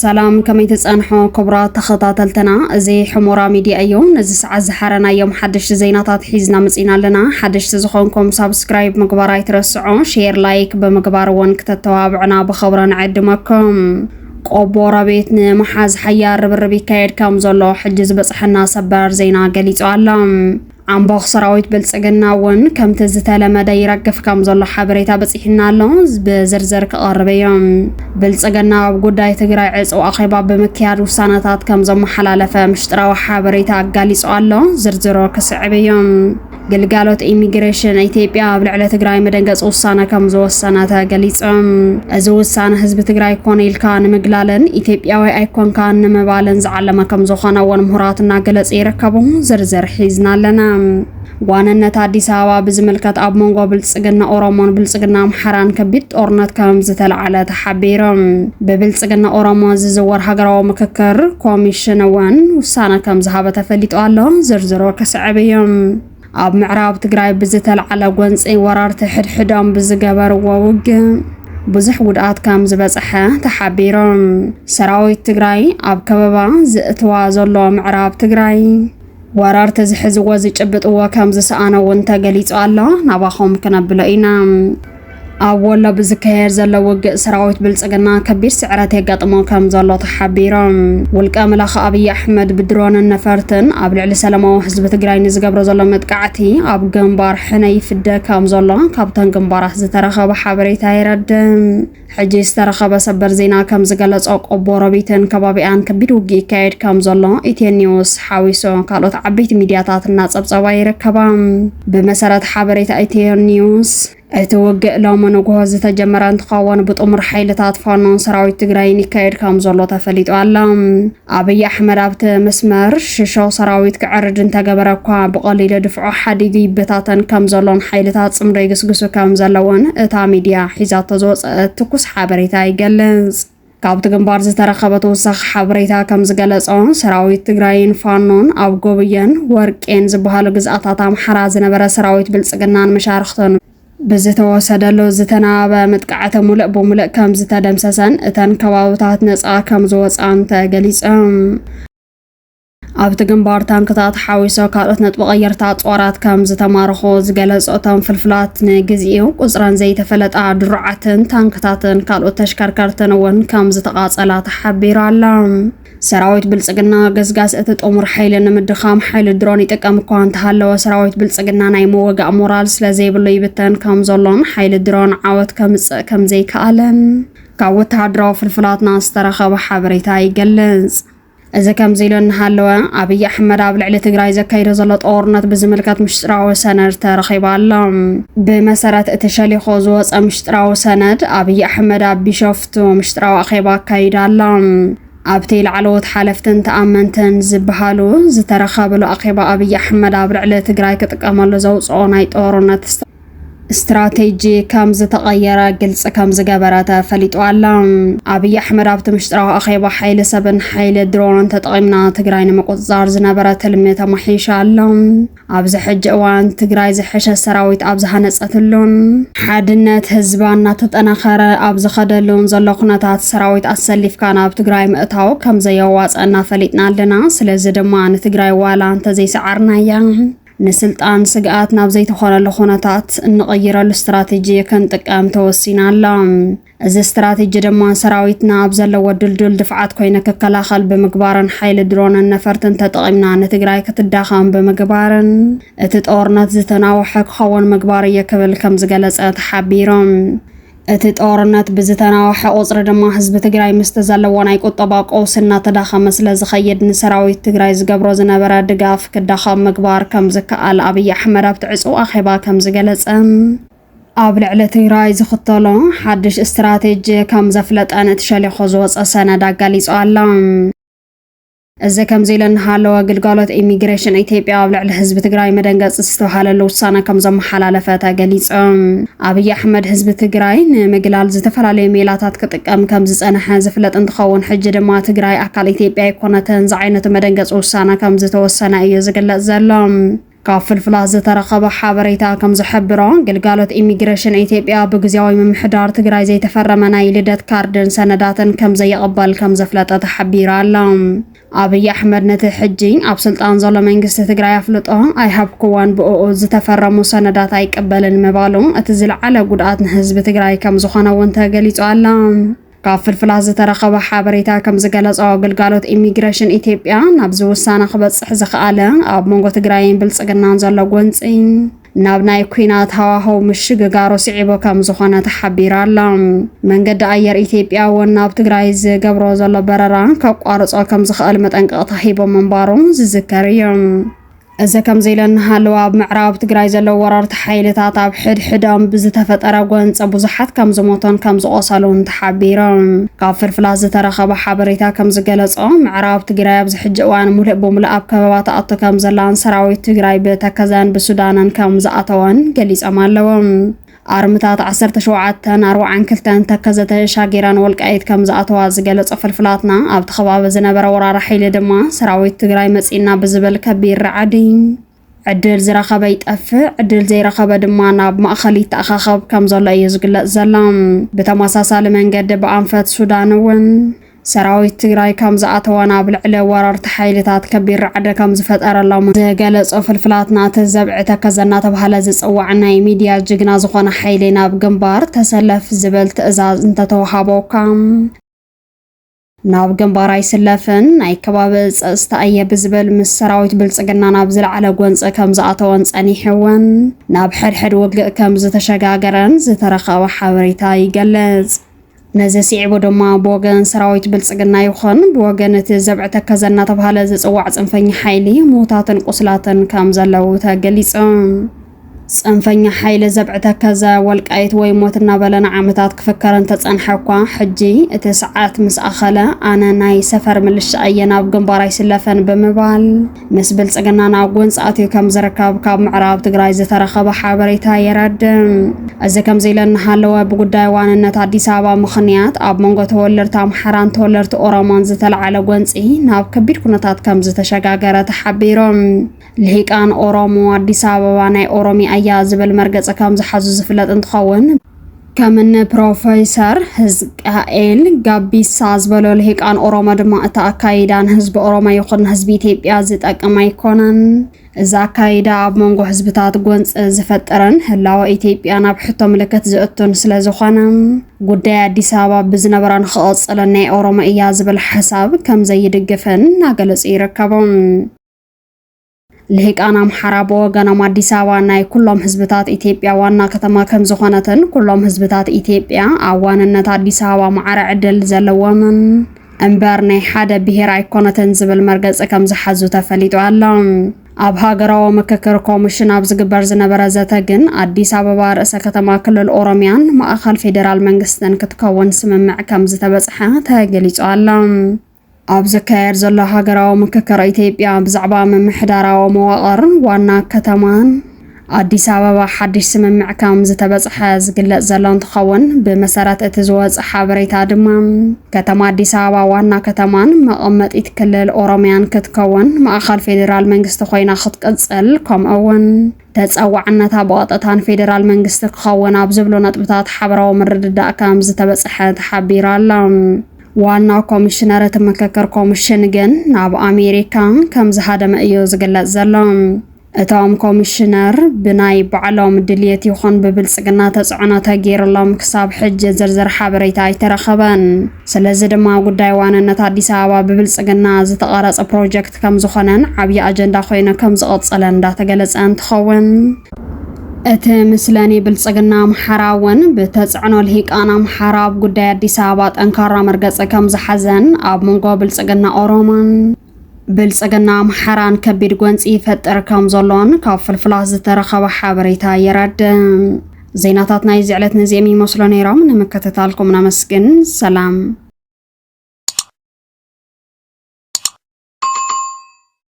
ሰላም፣ ከመይ ትጸንሑ ክቡራት ተኸታተልትና? እዚ ሕሞራ ሚድያ እዩ። ነዚ ሰዓት ዝሓረናዮም ሓደሽቲ ዜናታት ሒዝና መጺና ኣለና። ሓደሽቲ ዝኾንኩም ሳብስክራይብ ምግባር ኣይትረስዑ፣ ሼር፣ ላይክ ብምግባር እውን ክተተባብዑና ብኽብሪ ንዕድመኩም። ቆቦ ረቤት ንምሓዝ ሓያል ርብርብ ይካየድ ከም ዘሎ ሕጂ ዝበጽሐና ሰበር ዜና ገሊጹ ኣሎ። ኣምቦኽ ሰራዊት ብልጽግና እውን ከምቲ ዝተለመደ ይረግፍ ከም ዘሎ ሓበሬታ በጺሕና ኣሎ። ብዝርዝር ክቐርብ እዩ። ብልጽግና ኣብ ጉዳይ ትግራይ ዕጹው ኣኼባ ብምክያድ ውሳነታት ከም ዘመሓላለፈ ምሽጥራዊ ሓበሬታ ኣጋሊጹ ኣሎ። ዝርዝሩ ክስዕብ እዩ። ግልጋሎት ኢሚግሬሽን ኢትዮጵያ ኣብ ልዕሊ ትግራይ መደንገጺ ውሳነ ከም ዝወሰነ ተገሊጹ። እዚ ውሳነ ህዝቢ ትግራይ ኮነ ኢልካ ንምግላልን ኢትዮጵያዊ ኣይኮንካን ንምባልን ዝዓለመ ከም ዝኾነ እውን ምሁራት እናገለጹ ይርከቡ። ዝርዝር ሒዝና ኣለና። ዋንነት ኣዲስ ኣበባ ብዝምልከት ኣብ መንጎ ብልጽግና ኦሮሞን ብልጽግና ኣምሓራን ከቢድ ጦርነት ከም ዝተለዓለ ተሓቢሩ። ብብልጽግና ኦሮሞ ዝዝወር ሃገራዊ ምክክር ኮሚሽን እውን ውሳነ ከም ዝሃበ ተፈሊጡ ኣሎ። ዝርዝሩ ክስዕብ እዩ። ኣብ ምዕራብ ትግራይ ብዝተለዓለ ጎንፂ ወረርቲ ሕድሕዶም ብዝገበርዎ ውግእ ብዙሕ ጉድኣት ከም ዝበፅሐ ተሓቢሩ። ሰራዊት ትግራይ ኣብ ከበባ ዝእትዋ ዘሎ ምዕራብ ትግራይ ወረርቲ ዝሕዝዎ ዝጭብጥዎ ከም ዝሰኣነ እውን ተገሊጹ ኣሎ። ናባኹም ክነብሎ ኢና። ኣብ ወሎ ብዝካየድ ዘሎ ውግእ ሰራዊት ብልጽግና ከቢድ ስዕረት የጋጥሞ ከም ዘሎ ተሓቢሩ። ውልቀ መላኺ ኣብይ ኣሕመድ ብድሮንን ነፈርትን ኣብ ልዕሊ ሰላማዊ ህዝቢ ትግራይ ንዝገብሮ ዘሎ መጥቃዕቲ ኣብ ግንባር ሕነ ይፍደ ከም ዘሎ ካብተን ግንባራት ዝተረኸበ ሓበሬታ የረድእ። ሕጂ ዝተረኸበ ሰበር ዜና ከም ዝገለጾ፣ ቆቦ ረቢትን ከባቢኣን ከቢድ ውግእ ይካየድ ከም ዘሎ ኢትዮ ኒውስ ሓዊሱ ካልኦት ዓበይቲ ሚድያታት እናጸብጸባ ይርከባ። ብመሰረት ሓበሬታ ኢትዮ ኒውስ፣ እቲ ውግእ ሎሚ ንግሆ ዝተጀመረ እንትኸውን፣ ብጥሙር ሓይልታት ፋኖን ሰራዊት ትግራይን ይካየድ ከም ዘሎ ተፈሊጡ ኣሎ። ኣብይ ኣሕመድ ኣብቲ መስመር ሽሾ ሰራዊት ክዕርድ እንተገበረ እኳ፣ ብቐሊሉ ድፍዖ ሓዲጉ ይበታተን ከም ዘሎን ሓይልታት ጽምዶ ይግስግሱ ከም ዘለውን እታ ሚድያ ሒዛቶ ዝወጸት ትኩስ ሓበሬታ ይገልጽ። ካብቲ ግንባር ዝተረኸበ ተወሳኺ ሓበሬታ ከም ዝገለጾ፣ ሰራዊት ትግራይን ፋኖን ኣብ ጎብየን ወርቄን ዝበሃሉ ግዝኣታት ኣምሓራ ዝነበረ ሰራዊት ብልጽግናን መሻርኽቱን ብዝተወሰደሉ ዝተናበበ መጥቃዕቲ ሙሉእ ብሙሉእ ከም ዝተደምሰሰን እተን ከባብታት ነጻ ከም ዝወጻን ተገሊጹ። ኣብቲ ግንባር ታንክታት ሓዊሱ ካልኦት ነጥቢ ቀየርቲ ኣጽዋራት ከም ዝተማረኹ ዝገለጹ እቶም ፍልፍላት፣ ንግዚኡ ቁጽረን ዘይተፈለጣ ድሩዓትን ታንክታትን ካልኦት ተሽከርከርትን እውን ከም ዝተቓጸላ ተሓቢሩ ኣሎ። ሰራዊት ብልጽግና ገስጋስ እቲ ጥሙር ሓይሊ ንምድኻም ሓይሊ ድሮን ይጥቀም እኳ እንተሃለወ፣ ሰራዊት ብልጽግና ናይ ምውጋእ ሞራል ስለ ዘይብሉ ይብተን ከም ዘሎን ሓይሊ ድሮን ዓወት ከምጽእ ከም ዘይከኣለን ካብ ወተሃደራዊ ፍልፍላትና ዝተረኸበ ሓበሬታ ይገልጽ። እዚ ከምዚ ኢሉ እናሃለወ፣ ኣብይ ኣሕመድ ኣብ ልዕሊ ትግራይ ዘካይዶ ዘሎ ጦርነት ብዝምልከት ምሽጥራዊ ሰነድ ተረኺቡ ኣሎ። ብመሰረት እቲ ሸሊኹ ዝወፀ ምሽጥራዊ ሰነድ፣ ኣብይ ኣሕመድ ኣብ ቢሾፍቱ ምሽጥራዊ ኣኼባ ኣካይዱ ኣሎ። ኣብቲ ላዕለዎት ሓለፍትን ተኣመንትን ዝበሃሉ ዝተረኸብሉ ኣኼባ፣ ኣብይ ኣሕመድ ኣብ ልዕሊ ትግራይ ክጥቀመሉ ዘውፅኦ ናይ ጦርነት ስትራቴጂ ከም ዝተቐየረ ግልፂ ከም ዝገበረ ተፈሊጡ ኣሎ። ኣብይ ኣሕመድ ኣብቲ ምሽጥራዊ ኣኼባ፣ ሓይሊ ሰብን ሓይሊ ድሮንን ተጠቒምና ትግራይ ንምቁፅፃር ዝነበረ ትልሚ ተማሒሹ ኣሎ። ኣብዚ ሕጂ እዋን ትግራይ ዝሐሸ ሰራዊት ኣብ ዝሃነፀትሉን ሓድነት ህዝባ እናተጠናኸረ ኣብ ዝኸደሉን ዘሎ ኩነታት፣ ሰራዊት ኣሰሊፍካ ናብ ትግራይ ምእታው ከም ዘየዋፀና ፈሊጥና ኣለና። ስለዚ ድማ ንትግራይ ዋላ እንተዘይሰዓርናያ፣ ንስልጣን ስግኣት ናብ ዘይተኾነሉ ኩነታት እንቕይረሉ ስትራቴጂ ክንጥቀም ተወሲና ኣላ። እዚ ስትራቴጂ ድማ ሰራዊትና ኣብ ዘለዎ ድልዱል ድፍዓት ኮይነ ክከላኸል ብምግባርን ሓይሊ ድሮንን ነፈርትን ተጠቒምና ንትግራይ ክትዳኸም ብምግባርን እቲ ጦርነት ዝተናውሐ ክኸውን ምግባር እየ ክብል ከም ዝገለጸ ተሓቢሮም። እቲ ጦርነት ብዝተናውሐ ቁጽሪ ድማ ህዝቢ ትግራይ ምስቲ ዘለዎ ናይ ቁጠባ ቀውሲ እናተዳኸመ ስለ ዝኸይድ፣ ንሰራዊት ትግራይ ዝገብሮ ዝነበረ ድጋፍ ክዳኸም ምግባር ከም ዝከኣል ኣብይ ኣሕመድ ኣብቲ ዕጹው ኣኼባ ከም ዝገለጸን ኣብ ልዕሊ ትግራይ ዝኽተሎ ሓድሽ ስትራቴጂ ከም ዘፍለጠን እቲ ሸሊኹ ዝወጸ ሰነድ ኣጋሊጹ ኣሎ። እዚ ከምዚ ኢሉ እናሃለወ፣ ግልጋሎት ኢሚግሬሽን ኢትዮጵያ ኣብ ልዕሊ ህዝቢ ትግራይ መደንገፂ ዝተባሃለሉ ውሳነ ከም ዘመሓላለፈ ተገሊፁ። ኣብይ ኣሕመድ ህዝቢ ትግራይ ንምግላል ዝተፈላለዩ ሜላታት ክጥቀም ከም ዝፀንሐ ዝፍለጥ እንትኸውን፣ ሕጂ ድማ ትግራይ ኣካል ኢትዮጵያ ኣይኮነትን ዝዓይነቱ መደንገፂ ውሳነ ከም ዝተወሰነ እዩ ዝግለፅ ዘሎ። ካብ ፍልፍላት ዝተረኸበ ሓበሬታ ከም ዝሕብሮ፣ ግልጋሎት ኢሚግሬሽን ኢትዮጵያ ብግዜያዊ ምምሕዳር ትግራይ ዘይተፈረመ ናይ ልደት ካርድን ሰነዳትን ከም ዘይቕበል ከም ዘፍለጠ ተሓቢሩ ኣሎ። ኣብይ ኣሕመድ ነቲ ሕጂ ኣብ ስልጣን ዘሎ መንግስቲ ትግራይ ኣፍልጦ ኣይሃብክዎን፣ ብእኡ ዝተፈረሙ ሰነዳት ኣይቅበልን ምባሉ እቲ ዝለዓለ ጉድኣት ንህዝቢ ትግራይ ከም ዝኾነ እውን ተገሊጹ ኣሎ። ካብ ፍልፍላት ዝተረኸበ ሓበሬታ ከም ዝገለጾ፣ ግልጋሎት ኢሚግሬሽን ኢትዮጵያ ናብዚ ውሳነ ክበጽሕ ዝኸኣለ ኣብ መንጎ ትግራይን ብልጽግናን ዘሎ ጎንጺ ናብ ናይ ኲናት ሃዋህው ምሽግጋሩ ስዒቡ ከም ዝኾነ ተሓቢሩ ኣሎ። መንገዲ ኣየር ኢትዮጵያ እውን ናብ ትግራይ ዝገብሮ ዘሎ በረራ ከቋርጾ ከም ዝኽእል መጠንቀቕታ ሂቡ ምንባሩ ዝዝከር እዩ። እዚ ከምዚ ኢሉ እናሃለወ፣ ኣብ ምዕራብ ትግራይ ዘለዉ ወረርቲ ሓይልታት ኣብ ሕድሕዶም ብዝተፈጠረ ጎንፂ ብዙሓት ከም ዝሞቱን ከም ዝቆሰሉን ተሓቢሩ። ካብ ፍልፍላት ዝተረኸበ ሓበሬታ ከም ዝገለጾ፣ ምዕራብ ትግራይ ኣብዚ ሕጂ እዋን ሙሉእ ብሙሉእ ኣብ ከበባ ተኣቶ ከም ዘላን ሰራዊት ትግራይ ብተከዘን ብሱዳንን ከም ዝኣተወን ገሊጾም ኣለዉ። ኣርምታት ዓሰርተ ሸውዓተን ኣርባዓን ክልተን ተከዘ ተሻጊረን ወልቃይት ከም ዝኣተዋ ዝገለጸ ፍልፍላትና፣ ኣብቲ ከባቢ ዝነበረ ወራሪ ሓይሊ ድማ ሰራዊት ትግራይ መጺእና ብዝብል ከቢድ ራዕዲ ዕድል ዝረኸበ ይጠፍእ፣ ዕድል ዘይረኸበ ድማ ናብ ማእኸል ይተኣኻኸብ ከም ዘሎ እዩ ዝግለጽ ዘሎ። ብተመሳሳሊ መንገዲ ብኣንፈት ሱዳን እውን ሰራዊት ትግራይ ከም ዝኣተወን ኣብ ልዕሊ ወረርቲ ሓይልታት ከቢድ ራዕዲ ከም ዝፈጠረሎም ዝገለጹ ፍልፍላትና፣ እቲ ዘብዒ ተከዘ እናተባህለ ዝጽዋዕ ናይ ሚድያ ጅግና ዝኾነ ሓይሊ ናብ ግንባር ተሰለፍ ዝብል ትእዛዝ እንተተወሃቦ እኳ፣ ናብ ግንባር ኣይስለፍን፣ ናይ ከባቢ ጸጥታ እየ ብዝብል ምስ ሰራዊት ብልጽግና ናብ ዝለዓለ ጎንፂ ከም ዝኣተወን ጸኒሑ እውን ናብ ሕድሕድ ውግእ ከም ዝተሸጋገረን ዝተረኸበ ሓበሬታ ይገልጽ። ነዚ ስዒቡ ድማ ብወገን ሰራዊት ብልጽግና ይኹን ብወገን እቲ ዘብዒ ተከዘ እናተባህለ ዝጽዋዕ ጽንፈኛ ሓይሊ ምዉታትን ቁስላትን ከም ዘለዉ ተገሊጹ። ጽንፈኛ ሓይሊ ዘብዒ ተከዘ ወልቃይት ወይ ሞት እናበለ ንዓመታት ክፍከር እንተጸንሐ እኳ፣ ሕጂ እቲ ሰዓት ምስ ኣኸለ ኣነ ናይ ሰፈር ምልሻ እየ፣ ናብ ግንባር ኣይስለፈን ብምባል ምስ ብልጽግና ናብ ጎንፂ ኣትዩ ከም ዝርከብ ካብ ምዕራብ ትግራይ ዝተረኸበ ሓበሬታ የረድእ። እዚ ከምዚ ኢለ እናሃለወ፣ ብጉዳይ ዋንነት ኣዲስ ኣበባ ምኽንያት ኣብ መንጎ ተወለድቲ ኣምሓራን ተወለድቲ ኦሮሞን ዝተለዓለ ጎንፂ ናብ ከቢድ ኩነታት ከም ዝተሸጋገረ ተሓቢሩ። ልሂቃን ኦሮሞ፣ ኣዲስ ኣበባ ናይ ኦሮሚያ እያ ዝብል መርገፂ ከም ዝሓዙ ዝፍለጥ እንትኸውን፣ ከም እኒ ፕሮፌሰር ህዝቃኤል ጋቢሳ ዝበሉ ልሂቃን ኦሮሞ ድማ፣ እቲ ኣካይዳ ንህዝቢ ኦሮሞ ይኹን ንህዝቢ ኢትዮጵያ ዝጠቅም ኣይኮነን። እዚ ኣካይዳ ኣብ መንጎ ህዝብታት ጎንፂ ዝፈጥርን ህላወ ኢትዮጵያ ናብ ሕቶ ምልክት ዘእቱን ስለ ዝኾነ፣ ጉዳይ ኣዲስ ኣበባ ብዝነበራ ንክቕፅልን ናይ ኦሮሞ እያ ዝብል ሓሳብ ከም ዘይድግፍን እናገለፁ ይርከቡ። ልሂቃን ኣምሓራ ብወገኖም፣ ኣዲስ ኣበባ ናይ ኩሎም ህዝብታት ኢትዮጵያ ዋና ከተማ ከም ዝኾነትን ኩሎም ህዝብታት ኢትዮጵያ ኣብ ዋንነት ኣዲስ ኣበባ ማዕረ ዕድል ዘለዎምን እምበር ናይ ሓደ ብሄር ኣይኮነትን ዝብል መርገፂ ከም ዝሓዙ ተፈሊጡ ኣሎ። ኣብ ሃገራዊ ምክክር ኮሚሽን ኣብ ዝግበር ዝነበረ ዘተ ግን፣ ኣዲስ ኣበባ ርእሰ ከተማ ክልል ኦሮሚያን ማእኸል ፌዴራል መንግስትን ክትከውን ስምምዕ ከም ዝተበፅሐ ተገሊጹ ኣሎ። ኣብ ዝካየድ ዘሎ ሃገራዊ ምክክር፣ ኢትዮጵያ ብዛዕባ ምምሕዳራዊ መዋቕር ዋና ከተማን ኣዲስ ኣበባ ሓድሽ ስምምዕ ከም ዝተበጽሐ ዝግለጽ ዘሎ እንትኸውን፣ ብመሰረት እቲ ዝወጽእ ሓበሬታ ድማ፣ ከተማ ኣዲስ ኣበባ ዋና ከተማን መቐመጢት ክልል ኦሮሚያን ክትከውን፣ ማእኸል ፌዴራል መንግስቲ ኮይና ክትቅጽል፣ ከምኡ እውን ተጸዋዕነታ ብቐጥታ ንፌዴራል መንግስቲ ክኸውን ኣብ ዝብሉ ነጥብታት ሓበራዊ ምርድዳእ ከም ዝተበጽሐ ተሓቢሩ ኣሎ። ዋና ኮሚሽነር እቲ ምክክር ኮሚሽን ግን ናብ ኣሜሪካ ከም ዝሃደመ እዩ ዝግለጽ ዘሎ። እቶም ኮሚሽነር ብናይ ባዕሎም ድልየት ይኹን ብብልጽግና ተጽዕኖ ተገይሩሎም ክሳብ ሕጂ ዝርዝር ሓበሬታ ኣይተረኸበን። ስለዚ ድማ ጉዳይ ዋንነት ኣዲስ ኣበባ ብብልጽግና ዝተቐረጸ ፕሮጀክት ከም ዝኾነን ዓብዪ ኣጀንዳ ኮይኑ ከም ዝቐጸለ እንዳተገለጸ እንትኸውን፣ እቲ ምስለኔ ብልጽግና ኣምሓራ እውን ብተጽዕኖ ልሂቃን ኣምሓራ ኣብ ጉዳይ ኣዲስ ኣበባ ጠንካራ መርገጺ ከም ዝሓዘን ኣብ መንጎ ብልጽግና ኦሮሞን ብልጽግና ኣምሓራን ከቢድ ጎንጺ ይፈጥር ከም ዘሎን ካብ ፍልፍላት ዝተረኸበ ሓበሬታ የረድእ። ዜናታት ናይዚ ዕለት ነዚኦም ይመስሉ ነይሮም። ንምክትታልኩም ነመስግን። ሰላም።